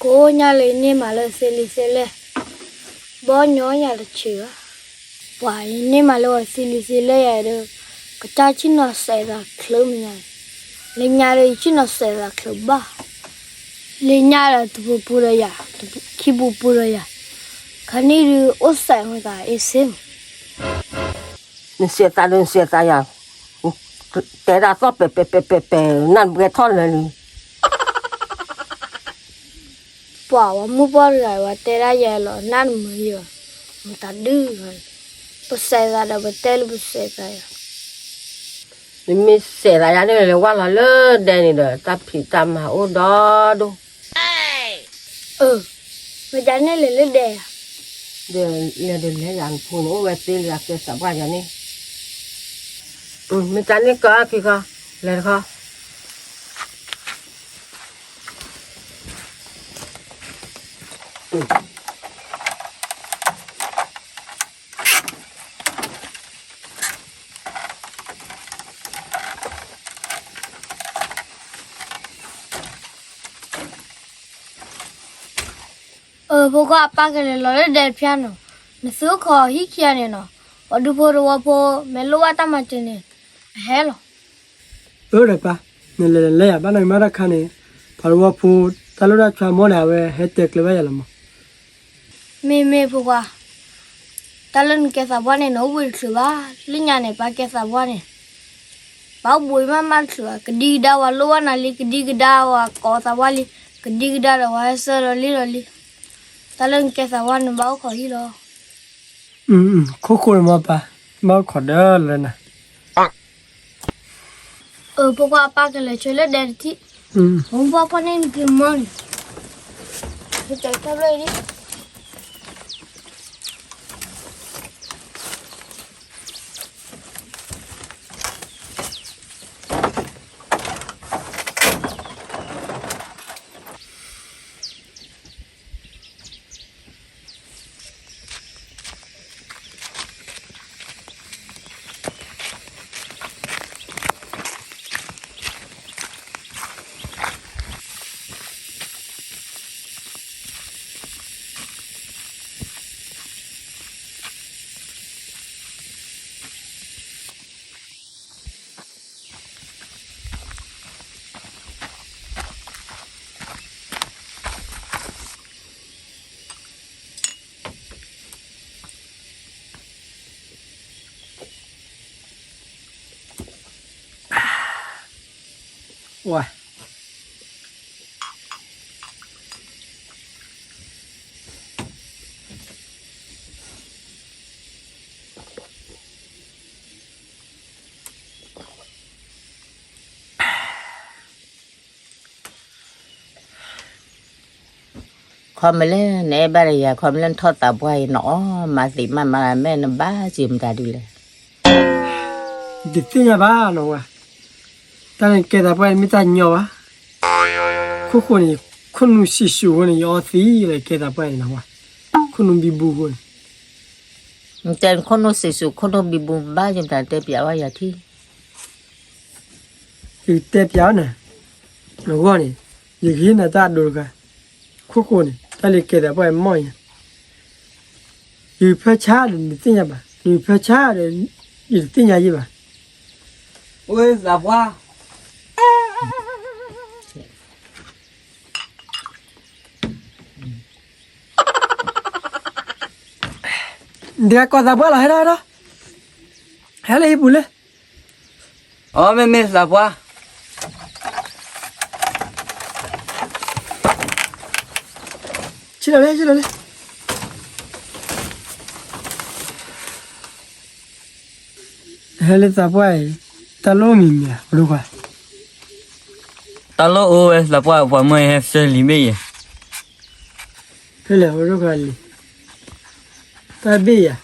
ကိးညါလၢယန့ၢ်မၤလၢသ့လံသ့လဲၢ်, ဘီညီယၤတဆံးဘၣ်. ပှၤယန့ၢ်မၤလၢဝဲသ့လံသ့လဲၢ်ယၤဒီး ကစၢ်ဆ့ၣ်နီၤစဲးသးချုးမ့ၢ်ညါ, လၢညါဒီးယဆ့ၣ်နီၤစဲးသးချုးဘၣ်, လၢညါဒီးတပူၤပူၤဒီးယၤ, ခံပူၤပူၤဒီးယၤ, ခါနံၣ်ဒုးအိၣ်စဲးမတၤအ့စ့မး နစဲးသးဒီးနစဲးသးယၤ, တဲဒၣ်သီၣ်ပဲာ်ပဲာ်ပဲာ်ပဲာ်ပဲာ် နၢ်နပှဲၤထီၣ်လၢာ်လံ. ပှၤဝဲမုၢ်ပှၢ်တဂၤဝဲတဲဒၣ်ယဲလီၤ နၢ်နမုာ်ယၤ, မတၤဒုးဂၤ, ပစဲးသးဒီးပတဲလၢပစဲးသးယၤ, နမ့ၢ်စဲးသးယၤန့ၣ် လဲၤဝဲလီၤလၢဒဲန့ၣ်ဒီး တၢ်ဖံးတၢ်မၤအိၣ်ဒီဒိၣ် အၢ, မတၤန့ၣ်လဲၤလၢဒဲဧါ, ဒီးလဲၤဒီးလဲၤယၤနဖိန့ၣ် အိၣ်ဝဲသ့လံအကဲသးပှၢ်ယၤန့ၣ်, မ့ၢ်တၢ်န့ၣ်ကီခံခီ, လဲၤတခီ. အၢ ဖိခွါအပၢ်ကလဲၤလီၤလၢဒဲတဖျါနီၤ, နသုအိၣ်ခိးဟံၣ်ခံဂၤန့ၣ်နီၤ, ပှၤဒူဖိတဝီဖိ မ့ၢ်လိၣ်ဘၣ်တၢ်မၤစၢၤန့ၣ် အဟဲလီၤ. အၢ ဒီးပၢ်, နလဲၤလဲၤယၤဘၣ်နီၤ မ့ၢ်တၢ်ခါန့ၣ်, ပှၤတဝီဖိ တၢ်လိၣ်တၢ်ဆါမီန့ၣ် အဝဲဟဲတဲကျၢၤဘၣ်ယၤလီၤမး. မ့မ့ၢ်ဖိခွါ, တၢ်လၢနကဲသးပှၢ်န့ၣ် နအိၣ်ဘှံးတချုးဘၣ်, လၢညါန့ၣ် ပၢ်ကဲသးပှၢ်န့ၣ်, ပၢ်အိၣ်ဘှံးမးမးတချုးဘၣ်, ကဒံကဒါဝဲလိၣ်ဘၣ်နၤလံ, ကဒံကဒါဝဲကိးသးပှၢ်လံ, ကဒံကဒါဒီးဝဲဟဲဆှၢလီၤလံလီၤလံ. တၢ်လၢနကဲသးပှၢ်န့ၣ် ဘၣ်အိၣ်ခိးဟံၣ်လီၤ. ခိၣ်ဃိန့ၣ်မ့ၢ်ပၢ်, ဘၣ်အိၣ်ခိးဒီးလၢနၤ. အၢ ဖိခွါအပၢ်ကလဲၤဆှၢလၢဒဲတထံၣ်, မ့ၢ်ပှၢ်ဖီၣ်န့ၢ်နက့ၤမီန့ၣ်, ကဲတၢ်ဘျီအံၤဒ် ဝါ ခီမ့ၢ်လၢနအဲၣ်ဘၣ်ဒီးယၤ ခီမ့ၢ်လၢနထီၣ်သးပှၢ်အံၤ နအီၣ်မၤသံးမးမးမ့ၢ်နဘၣ်စံးမတၤဒုလဲၣ်. ယတသ့ၣ်ညါဘၣ်နီၤဝဲ, တၢ်လၢနကဲသးပှၢ်အံၤမ့ၢ်တၢ်ညီဘၣ်. ခိၣ်ဃိန့ၣ် ခိၣ်နူာ်စံၣ်စူၤအဃိန့ၣ် ယအီသံးလၢကဲသးပှၢ်အံၤနီၤဝဲ, ခိၣ်နူာ်ဘံဘူအဃိန့ၣ် နတဲနခိၣ်နူာ်စံၣ်စူၤ ခိၣ်နူာ်ဘံဘူဘၣ်ယမတၤတဲပျးဝဲယၤထံၣ်. ယကတဲပျးအီၤနၤ, အဂီၢ်န့ၣ် ယကဟ့ၣ်နၤတၢ်အဒိတခါ, ခိၣ်ဃိန့ၣ် တၢ်လၢကဲသးပှၢ်အံၤမ့ၢ်ယၤ, ယဖၢဆါဒီး နတသ့ၣ်ညါဘၣ်, နဖၢဆါဒီး ယတသ့ၣ်ညါယဲဘၣ်. အိၣ်သးပှၢ် ဒ်ကိးသးပှၢ်လီၤ ဟဲထီၣ်ဟဲထီၣ်, ဟဲလၢဟံၣ်ပူၤလၢ အီမ့မ့ၢ်သးပှၢ် ဆံလီၤလၢ ဆံလီၤလၢ ဟဲလၢသးပှၢ်အံၤ တၢ်လိၣ်မံၤမံၤဧါ ပဒိၣ်ခွါ, တၢ်လိၣ်အိၣ်ဝဲသးပှၢ် ပှၤမၢယဟဲဆှၢလံာ်ဘ့ၣ်ယဲ, ဖဲလဲၣ်ပဒိၣ်ခွါလံာ်, တၢ်ဘ့ၣ်ယၤ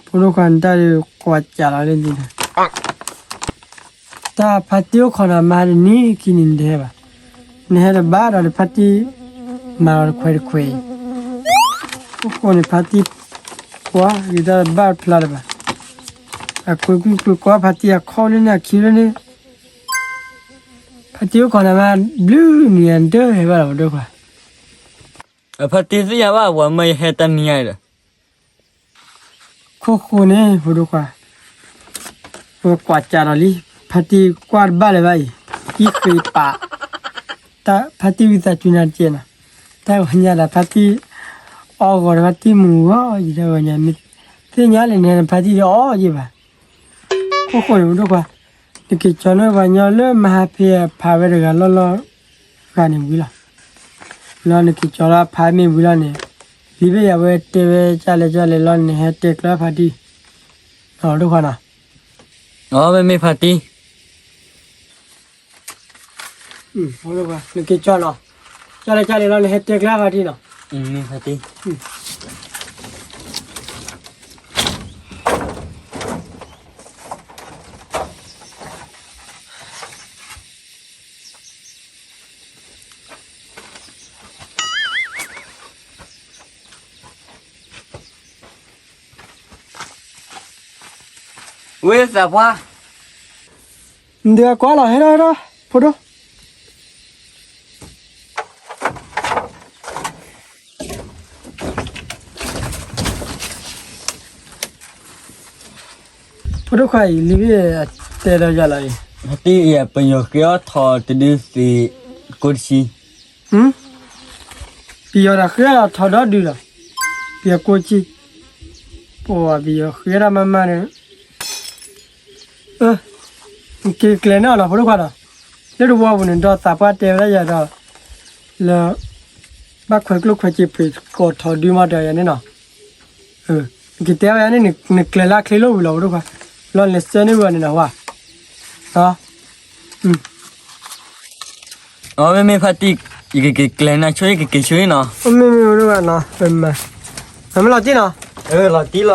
ဖိဒိၣ်ခွါ နတၢ်ဒုးကွၢ်စးလီၤလၢဒ်န့ၣ်, တၢ်ဖါတံၢ်အိၣ်ခိးနၤမၤတနံၤခံနံၤနတဟဲဘၣ်, နဟဲတဘၣ်ဒီးတဖါတံၢ်မၤလီၤတခွဲးတခွဲးအံၤ, အိၣ်ဃိန့ၣ်ဖါတံၢ်ပှၤဂ့ၤတၢ်ဘၣ်တဖျါလၢၤဘၣ်, အကွဲၤကွံကွဲၤကွီဖါတံၢ်အခီၣ်လၢန့ၣ် အခ့လၢန့ၣ်, ဖါတံၢ်အိၣ်ခိးနၤမး ဘျုးနံၤအဒၢဟဲဘၣ်လီၤ ဖိဒိၣ်ခွါ. ဖါတံၢ်သ့ၣ်ညါဘၣ် ပှၤမၢယဟဲတနံၤညါအံၤဒီး ခိၣ်ဃိန့ၣ် ဖိဒိၣ်ခွါ, ပကွၢ်ကးဒီးလံ, ဖါတံၢ်ကွၢ်တဘၣ်လၢၤဘၣ်အံၤ, တံၢ်ဃ့ပာ်, တၢ်ဖါတံၢ်ဝံသးစူၤနၤတကဲးနီၤ, တၢ်ဂီၤညါဒီးဖါတံၢ်အီၣ်ဂီၤဒီးဖါတံၢ်မုာ်ဂီၤယံၤ တၢ်ဂီၤညါမ့ၢ်သ့ၣ်ညါလဲၣ်န့ၣ် ဖါတံၢ်ဒီးအီၣ်ယံၤဘၣ်. ခိၣ်ဃိန့ၣ် ဖိဒိၣ်ခွါ, နက့ၤကၠီန့ၢ်ပှၤညီလၢမဟါဖဲအဖးဝဲတဂၤလီၢ်လီၢ်ဂၤန့ၣ်ဝံၤလီၤ. လီၤနက့ၤကၠီလၢအဖးမ့ၢ်ဝံၤလီၤန့ၣ်, လံာ်ဘ့ၣ်ယၤဝဲတဲဝဲကၢ်လဲၣ်ကၢ်လဲၣ်လီၤန့ၣ် ဟဲတဲကျၢၤဖါတံၢ်, ဖိဒိၣ်ခွါနီၤ. အမ့မ့ၢ်ဖါတံၢ် နက့ၤကၠီနီၤ, ကၢ်လဲၣ်ကၢ်လဲၣ်လီၤန့ၣ် ဟဲတဲကျၢၤဖါတံၢ်နီၤ. ဝ့သးပှၢ်, နဒုးကွၢ်လီၤ ဟဲထီၣ်ဟဲထီၣ် ဖိဒိၣ်. ဖိဒိၣ်ခွါအံၤ လံာ်ဘ့ၣ်အတဲဒီးယၤလီၤအံၤ, ပယီၤဃ့အီၣ်ထီၣ်တဒုသ့ၣ်ကိးတဆံ, ပယီၤဒီးဃ့အီၣ်ထီၣ်ဒီဒုလီၤ, ပယီၤကိးက့, ပှၤပယီၤဃ့တၢ်မးမးန့ၣ် က့ၤကျဲၤန့ၢ်အီၤနီၤ ဖိဒိၣ်ခွါနီၤ, လၢတဝီပူၤန့ၣ် ဒီးသးပှၢ်တဲဝဲဒၣ်ယၤဒီး လၢ ဘၣ်ခွဲးကျိၣ်ခွဲးစ့ဖှ့းကိးထီၣ်ဒုမးဒီးယၤန့ၣ်နီၤ, နက့ၤတဲဝဲယၤန့ၣ် နကျဲၤလၢချ့လိာ်ဝံၤလီၤ ဖိဒိၣ်ခွါ, လီၤလဲၤစၢန့ၢ်ဝံၤန့ၣ်နီၤ ဝါ, အမ့မ့ၢ်ဖါတံၢ်, ယကက့ၤကျဲၤနၤဆိ ယကက့ၤဆိအံၤနီၤ, မ့မ့ၢ်ဖိဒိၣ်ခွါနီၤ, မ့ၢ်လီၤတံၢ်နီၤ, လီၤတံၢ်လီၤ.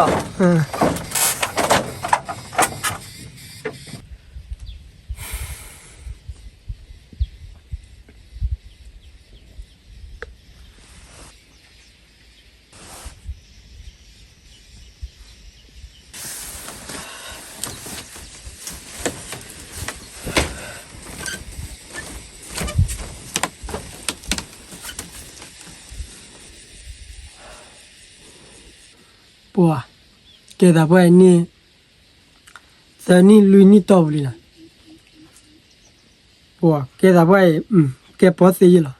ပှၤ, ကဲသးပှၢ်အံၤန့ၣ် သၢနံၣ်လွံၢ်နံၣ်တီၢ်ပူၤလံနီၤ, ပှၤ ကဲသးပှၢ်အံၤ ကဲပီသ့ယ့ၣ်လီၤ.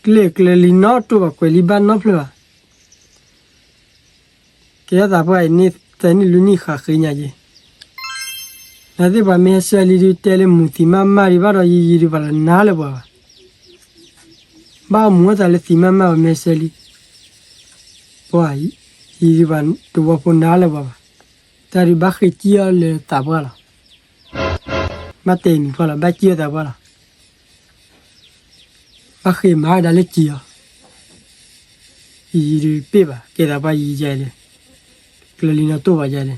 ကျဲၤကျဲၤလံနီတအိၣ်ဘၣ် ကွဲးလံဘၣ်နီတဖျၢၣ်ဘၣ်. ကဲထီၣ်သးပှၢ်အံၤန့ၣ် သၢနံၣ်လွံၢ်နံၣ်ဃးဃ့ညါက့ၤ, နသ့ၣ်ပှၤမ့ၢ်ဟဲဆှၢလံဒုးတဲလၢမူၤသံးမးမးဒံးဘၣ်ဒီး ယံာ်ယံာ်ဒုးပှၤလၢနၤလၢပှၤဘၣ်. ဘၣ်အမူၤအသးလၢသံးမးမးပှၤမ့ၢ်ဟဲဆှၢလံ, ပှၤ ယံာ်ယံာ်ဒုးပှၤတဝီဖိနၤလၢပှၤဘၣ်. တၢ်ဒုးဘၣ်ဃ့ကံအီၤလၢသးပှၢ်လီၤ. ဘၣ်တဲအံၤမံၤပှၢ်လီၤ ဘၣ်ကံအီၤသးပှၢ်လီၤ. ဘၣ်ဃ့မၤဒၣ်လၢကံအီၤ, ယံာ်ယံာ်ဒုးပ့ၢ်ဘၣ် ကဲသးပှၢ်ယံာ်ယံာ်ဒုး, ကျၢၤလံနီတိၢ်ဘၣ်ယၤဒုး, ပှၤဘၣ်တဲ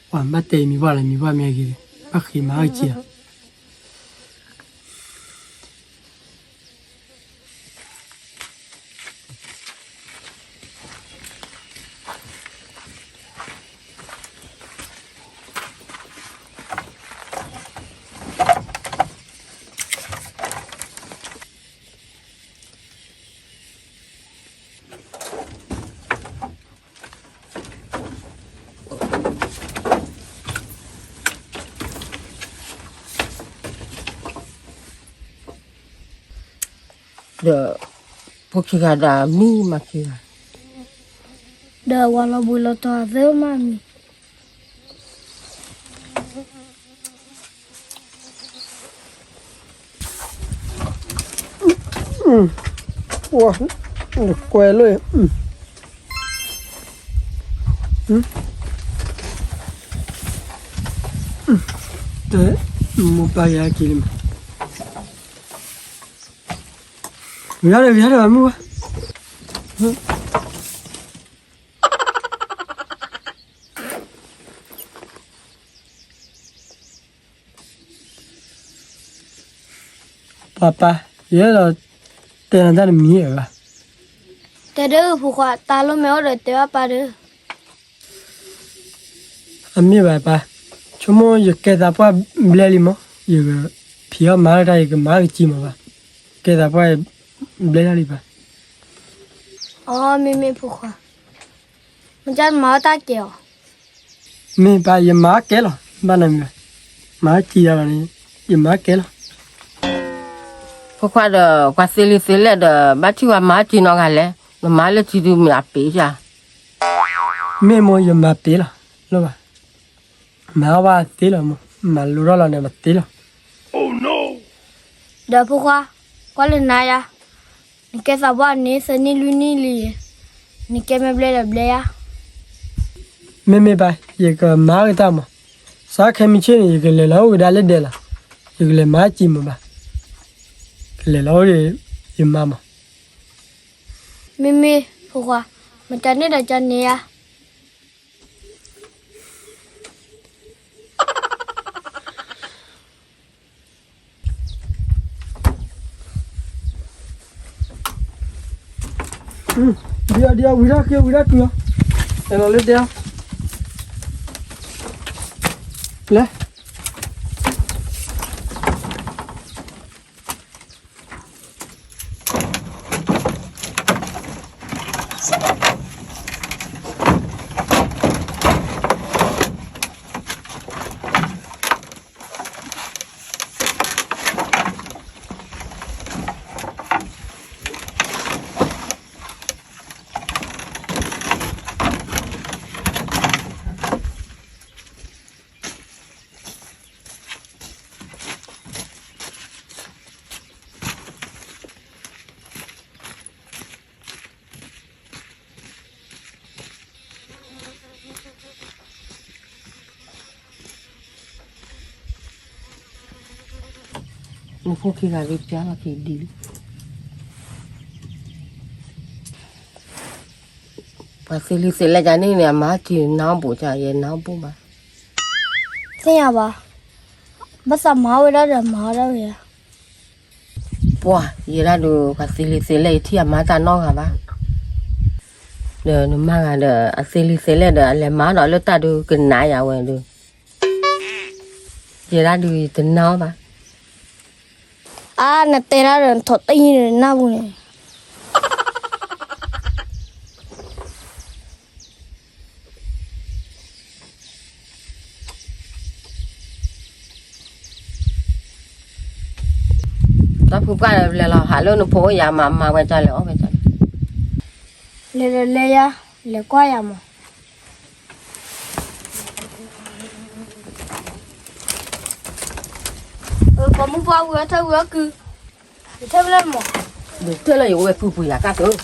အံၤမံၤပှၢ်လီၤ မံၤပှၢ်မ့ၢ်ဂ့ၤဒုး ဘၣ်ဃ့မၤကံအီၤ. ဒီး ဖိခံဂၤဒၣ်မံမၤခံဂၤ, ဒီးဝၤလီၤဘှံးလီၤတီၤသၢမးမံၤ. ကွဲးလၢ, တဲ, မိၢ်ပၢ်ယၤက့ၤလံမး, ဝံၤလီၤဒီး ဝံၤလီၤဒီး မုၢ်ဝါ ပၢ်ပၢ်, ယအဲၣ်ဒိးတဲနၤတၢ်တမံၤဧါ, တဲဒၢ ဖိခွါ, တၢ်လိၣ်မ့ၢ်အိၣ်ဒီးတဲဘၣ်ပၢ်ဒီး. အမ့ၢ်ဘၣ်ပၢ်, ဆိကမိၣ်ယကဲသးပှၢ်ဘျဲၣ်လံမး, ယကဖံးအီၣ်မၤအီၣ်တၢ် ယကမၤအီၣ်ကစံမးပၢ်, ကဲသးပှၢ်ဘျဲၣ်လံပၢ်. အိ မ့မ့ၢ်ဖိခွါ, မ့ၢ်ကမၤအီၣ်တၢ်ကဲအီၤ. မ့ၢ်ပၢ် ယမၤအီၣ်ကဲလီၤ, ဘၣ်နမံၤဘၣ်, မၤအီၣ်ကံယၤလီၤန့ၣ်, ယမၤအီၣ်ကဲလီၤ. ဖိခွါဒီး ပှၤသ့လံာ်သ့လဲၢ်ဒီး ဘၣ်ထံၣ်ပှၤမၤအီၣ်ကံနီတဂၤလဲၣ်, နမၤလၢထံဒုးမ့ၢ်အပ့ၤဧါ. မ့ၢ်မိၢ် ယမၤပ့ၤလီၤ, လိၣ်ဘၣ်, မၤအီၣ်ဘၣ်သ့လီၤမိၢ်, မၤလိထီၣ်လီၤန့ၣ် မၤသ့လီၤ. ဒီးဖိခွါ, ကွၢ်လၢနၤယၤ, နကဲသးပှၢ်န့ၣ် သၢနံၣ်လွံၢ်နံၣ်လံ, နကဲမ့ၢ်ဘျဲၣ်ဒီးဘျဲၣ်ယၤ. မ့မ့ၢ်ပၢ်, ယကမၤအီၣ်က့ၤတၢ်မး, စးခဲမုၢ်ဆ့ၣ်န့ၣ် ယကလဲၤလီၤအိၣ်ကဒါလၢဒဲးလီၤ, ယကလဲၤမၤအီၣ်ကံမးပၢ်, ကလဲၤလီၤအိၣ်ဒီး ယမၤမး. မ့မ့ၢ်ဖိခွါ, မတၤန့ၣ်ဒီးကန့ၢ်ယၤ. ဒံအီၤ ဒံအီၤ ဝံၤဒၣ်က့ၤ ဝံၤဒၣ်က့ၤလီၤ, အဲၣ်လီၤလၢဒဲအီၤ, လဲၤ. နဖိခံဂၤဒုးပျါလီၤခံဒံးလံ. ပှၤသ့လံာ်သ့လဲၢ်ကန့ၣ်န့ၣ် အမၤထံနါအီၣ်ဘူးက ယဲနါအီၣ်ဘူးဘၣ်. သ့ၣ်ညါဘၣ်, ဘၣ်သးမၤဝဲဒၣ်ဒီးမၤဝဲဒၣ်ဝဲယၤ. ပှၤ ယဲဒၣ်ဒုး ပှၤသ့လံာ်သ့လဲၢ် ယထံၣ်အမၤတၢ်နီတဂၤဘၣ်. ဒီးနမါဂၤဒီး အသ့လံာ်သ့လဲၢ်ဒီး အလဲၤမၤဒီးလၢတၢ်ဒုးကနၣ်ယၤဝဲဒုး, ယဲဒၣ်ဒုး ယတနါအီၣ်ဘၣ်. အါ နတဲဒၣ်ဒီး နထီၣ်တယံၤဒီးနၢ်ပူၤန့ၣ်. တၢ်ဖုပှၢ်ဒီး လဲၤလီၤဟးလၢနဖိအိၣ်ယၤ မၤမၤဝဲဒ်လဲၣ် အီၣ်ဝဲဒ်လဲၣ်. လဲၤလဲၤလဲၤယၤ, လဲၤကွၢ်ယၤမး. ပိာ်မုၣ်ပှၢ်ဝံၤအီၣ်ထၢၣ်ဝံၤအီၣ်ကု, ယထၢၣ်ဖဲလဲၣ်မး. ယထၢၣ်လၢယအိၣ်ဝဲဖုပူၤယၤကၢ်သိး.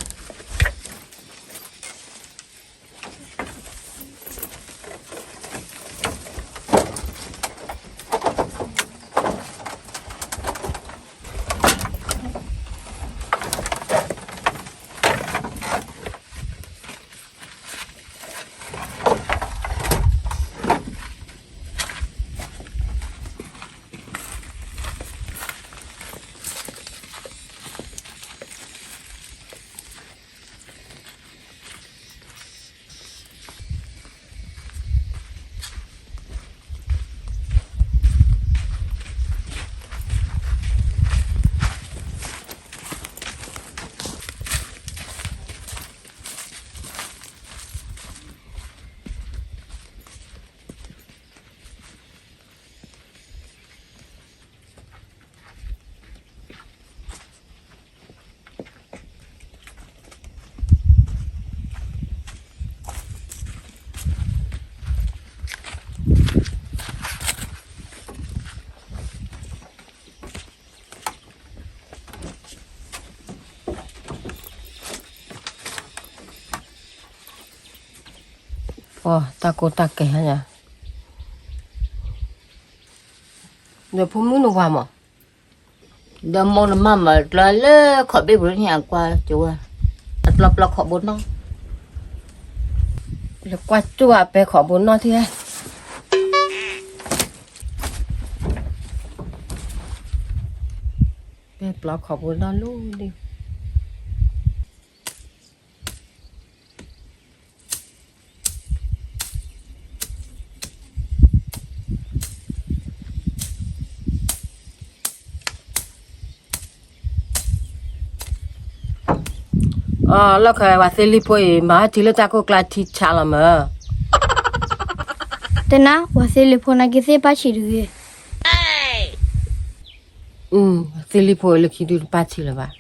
ပှၤတၢ်ကိၢ်တၢ်ကဲဟါညါ, ဒီးဖိမုၣ်နဝၤမး, ဒီးမိၢ်နမၢ်မၤကျီလၢခီၣ်ဘ့ၣ်ပူၤန့ၣ် အကွၢ်ကၠိဝဲ, အပျီပျီခီၣ်ဘိနီၣ်, လၢကွၢ်ကၠိအပဲခီၣ်ဘိနီၣ်ထံၣ်, ပဲပျီခီၣ်ဘိနီၣ်လီၤဒၣ်. လီၢ်ခၢၣ် ပှၤသ့လံာ်ဖိအံၤ မၤထံၣ်လၢတၢ်ကိၢ်ကျါထံဆးလီၤမၢ်. တနၤ ပှၤသ့လံာ်ဖိနာ်က့သ့ၣ်ပၢ်ဆံးတဂ့ၤ. သ့လံာ်ဖိလၢခံဒုတပၢ်ဆံးလၢၤဘၣ်.